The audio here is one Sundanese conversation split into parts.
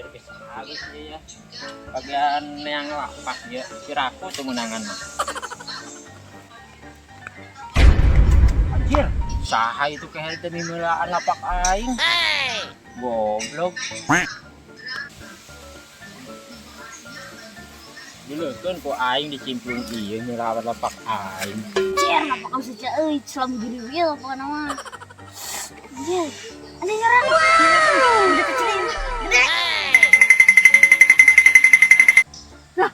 Anjir, geus halus ieu ya. Bagian yang lapak ya, piraku teu meunangan mah. Anjir, saha itu kehed teh mimeulaan lapak aing. Goblok. Dileukeun ku aing dicimplung ieu nyelawan lapak aing. Anjir, lapak kamu saja euy, selam gini wil pokoknya mah. Anjir, anjir nyerang. Gede kecil ini. Gede. Lah,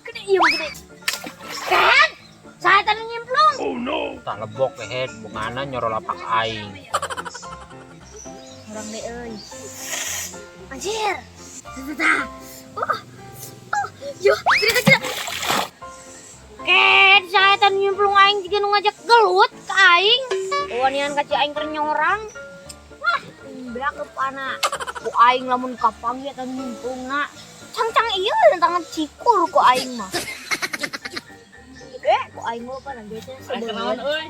gede iya mah gede. Kan? Saya tadi nyimplung. Oh no. Tah lebok kehed bungana nyoro lapak aing. Orang deh euy. Anjir. Tah. Oh. Oh, yo, gede kecil. Ken, saya tadi nyimplung aing juga nu ngajak gelut ke aing. Wanian kaci aing keur nyorang. Wah, beak kepana. Ku aing lamun kapanggih eta nyimplungna. Cangcang ieu tangan cikur ku aing mah. Gede ku aing mah pan geus Aing kenaon euy?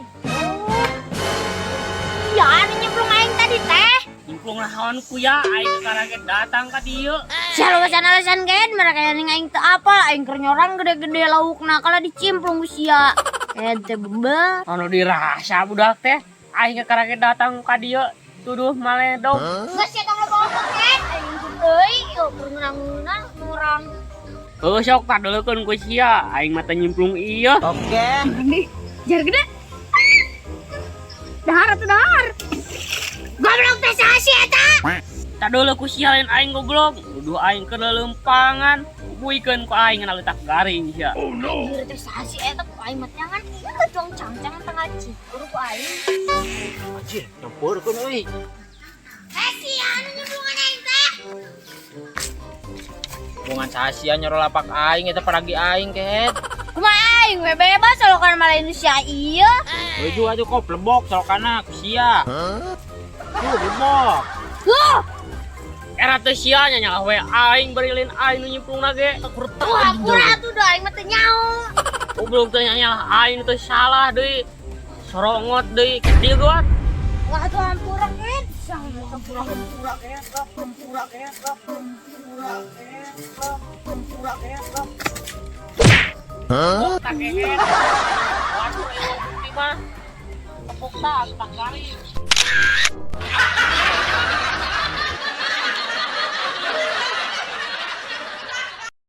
Iya, anu nyemplung aing tadi teh. Nyemplung naon ku ya aing karage datang ka dieu. Sia alasan-alasan gen mereka yang aing teu apal aing keur nyorang gede-gede laukna kalah dicimplung ku sia. Ente bebel. Anu dirasa budak teh aing karage datang ka dieu tuduh maledog. Geus sia tong loba-loba gen aing deui yo keur ngeunang-ngeunang ngurang. Heuh sok tadeulekeun ku sia aing mah teu nyemplung ieu. Oke. Nih, jar gede. Dahar atuh dahar. Goblok teh saha sih eta? Tadeuleu ku sia lain aing goblok. Tuduh aing keur lelempangan. Buikeun ku aing ngana leutak garing sia. Anjir teh saha sih eta ku aing mah jangan ieu cuang cangcang tengah cikur ku aing. Anjir, nyampeurkeun euy. Eh sia anu nyemplungan aing teh. Bungan saha sia nyoro lapak aing eta paragi aing kehed. Kumaha aing we bebas solokan malah Indonesia ieu. Baju atuh kok plebok solokana ku sia. Tuh blebok. Loh, Era teh sia nya nyalah we aing berilin aing nu nyemplungna ge. tuh hampura atuh da aing mah teu nyaho. Goblok teh nyalah aing teh salah deui. Sorongot deui dieu geuat. Wah tuh hampura ken. Hampura hampura ken, hampura ken, hampura ken, hampura ken. Tak kehed. Waduh eueuh bukti mah. Tepuk tak garing.